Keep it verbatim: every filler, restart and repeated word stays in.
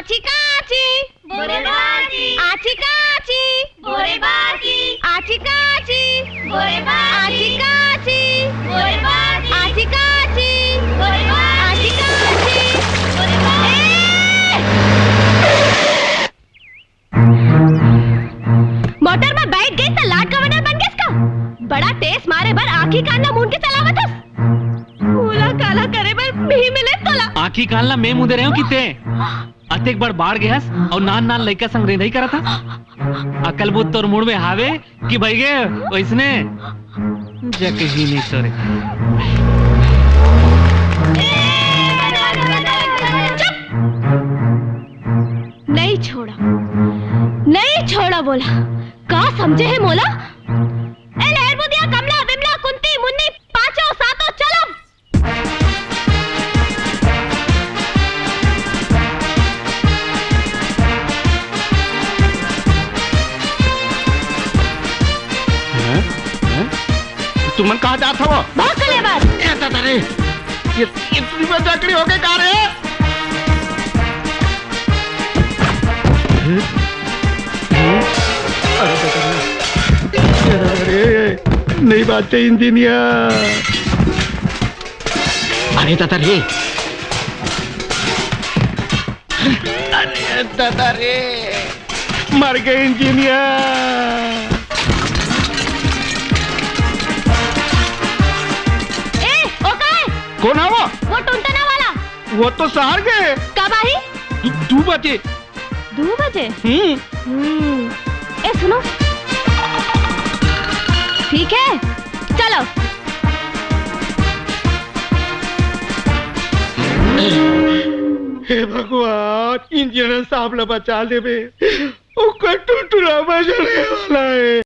आची काची। बोरे बाची। आची काची। बोरे बाची। आची काची। बोरे बाची। आची काची। बोरे बाची। आची काची। बोरे बाची। आची काची। बोरे बाची। ए! मोटर में बैठ गई त लाट गवर्नर बन गई का? बड़ा तेज मारे बर आँखी कान ला मूंद के चलावत हस। पूरा काला करे बर भी मिले तोला। आँखी कान ला मैं मूंदे रहे हूँ किते? अतेक बड़ बाढ़ गे हस अउ नान नान लइका संग रेंधई करत हस। अकल बुत तोर मुड़ में हावे कि भई गे वइसने? जकही नहीं तोरे। चुप! नहीं छोड़ा, नहीं छोड़ा बोला। का समझे है मोला? ए लहर बुधिया, कमला, विमला, कुंती, मुन्नी, पाँचों, सातों, चलो। हैं? हैं? तुमन कहाँ जात हवो? भाग चले बस। ए दादा रे, ये, ये तुमन जकड़ी हो गए का रे? अरे दादा रे, अरे दादा रे, नहीं बात चाहिए इंजीनियर। अरे दादा रे। अरे दादा रे, मर गए इंजीनियर। ए, ओ काय? कौन है वो? वो टुनटुना वाला। वो तो शहर गए। कब आही? दू, दू बजे। दू बजे? हम्म। हम्म। ए, सुनो। ठीक है, चलो। हे भगवान, इंजीनियर साहब ला बचा लेबे। ओकर टुनटुना बजने वाला है।